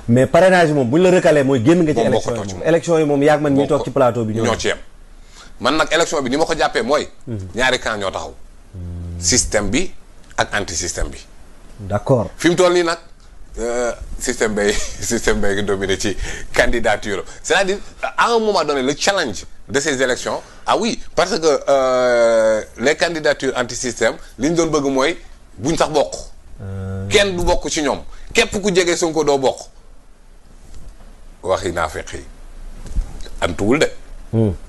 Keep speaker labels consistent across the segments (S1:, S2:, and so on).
S1: mais parrainage yi moom bu ñu la recalé mooy génn nga ci élection yi moom yaag man ñuy toog ci plateau bi
S2: ñoo ci yem man nag élection bi ni ma ko jàppee mooy ñaari camp ñoo taxaw système bi ak anti système bi
S1: d'accord
S2: fi mu toll nii nag système bay dominé ci candidature c'est-à-dire à un moment donné le challenge de ces élections ah oui parce que les candidatures anti système li ñu doon bëgg mooy buñ sax bokk kenn du bokk ci ñoom képp ku jege Sonko doo bokk waxi naa fekk yi antuwul de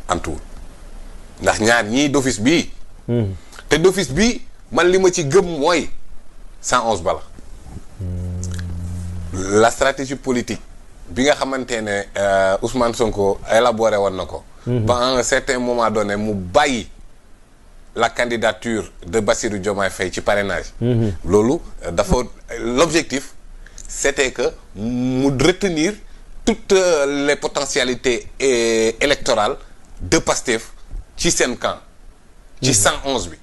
S2: antuwul ndax ñaar ñii d'office bii te d'office bii man li ma ci gëm mooy 111 bala la stratégie politique bi nga xamante ne Ousmane Sonko élaboré woon na ko ba à un certain moment donné mu bàyyi la candidature de Bassirou Diomaye Faye ci parrainage loolu dafa l'objectif c'était que mu retenir toutes les potentialités électorales de Pastef ci seen camp ci 111 bi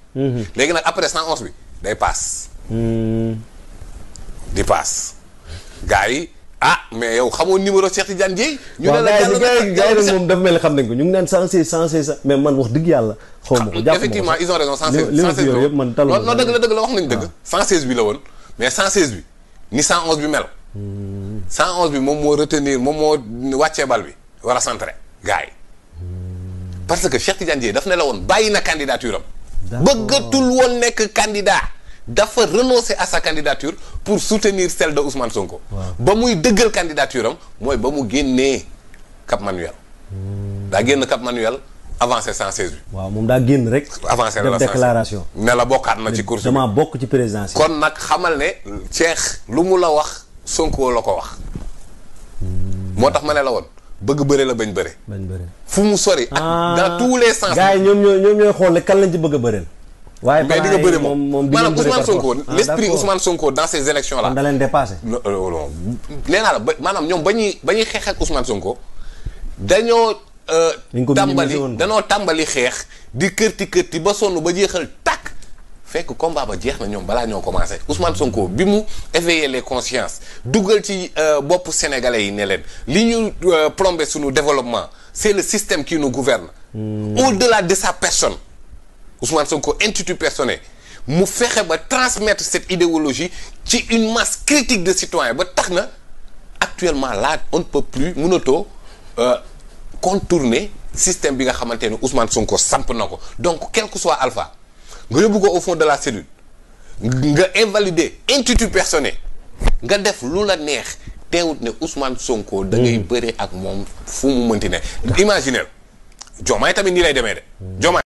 S2: léegi nag après 111 bi day paas di paas gars yi mais yow xamoo numéro Cheikh Tidiane Dièye ñu ne la
S1: gars yi moom dafa mel ni xam nañ ko ñu ngi naan 116 mais man wax dëgg yàlla xaw ma ko jàpp
S2: effectivement ils ont raison 116
S1: yëpp man talu
S2: non dëgg la wax nañ dëgg 116 bi la woon mais 116 bi ni 111 bi mel 111 bi moom moo retenir moom moo wàccee bal bi war a centré gars yi parce que Cheikh Tidiane Dièye daf ne la woon bàyyi na candidature am bëggatul woon nekk candidat dafa renoncer à sa candidature pour soutenir celle de Ousmane Sonko ba muy dëggal candidature am mooy ba mu génnee Cap Manuel daa génn Cap Manuel avancé 116 bi
S1: waaw moom daa génn rek
S2: avancé
S1: def déclaration
S2: ne la bokkaat na ci course bi
S1: dama bokk ci présidentielle
S2: kon nag xamal ne Cheikh lu mu la wax Sonko la ko wax moo tax ma ne la woon bëgg bëre la bañ bëre fu mu sori ak dans tous les sens
S1: gars yi ñoom ñooy xool kan lañ ci bëgg a bëreel waaye
S2: mais di nga bëri
S1: moom
S2: maanaam Ousmane Sonko l'esprit Ousmane Sonko dans ces élections là
S1: da leen dépassé
S2: nee naa la maanaam ñoom ba ñuy xeex ak Ousmane Sonko dañoo tàmbali xeex di kërti ba sonn ba jeexal tàkk fekk combat ba jeex na ñoom balaa ñoo commencé Ousmane Sonko bi mu éveiller les consciences dugal ci bopp sénégalais yi ne leen li ñu plombé suñu développement c'est le système qui nous gouverne au-delà de sa personne Ousmane Sonko institut personnel mu fexe ba transmettre cette idéologie ci une masse critique de citoyens ba tax na actuellement là on ne peut plus mënatoo contourner système bi nga xamante ne Ousmane Sonko samp na ko donc quel que soit alpha nga yóbbu ko au fond de la cellule nga invalider institut personnel nga def lu la neex teewut ne Ousmane Sonko da ngay bëre ak moom fu mu mënti ne imaginer Diomaye tamit nii lay demee de Diomaye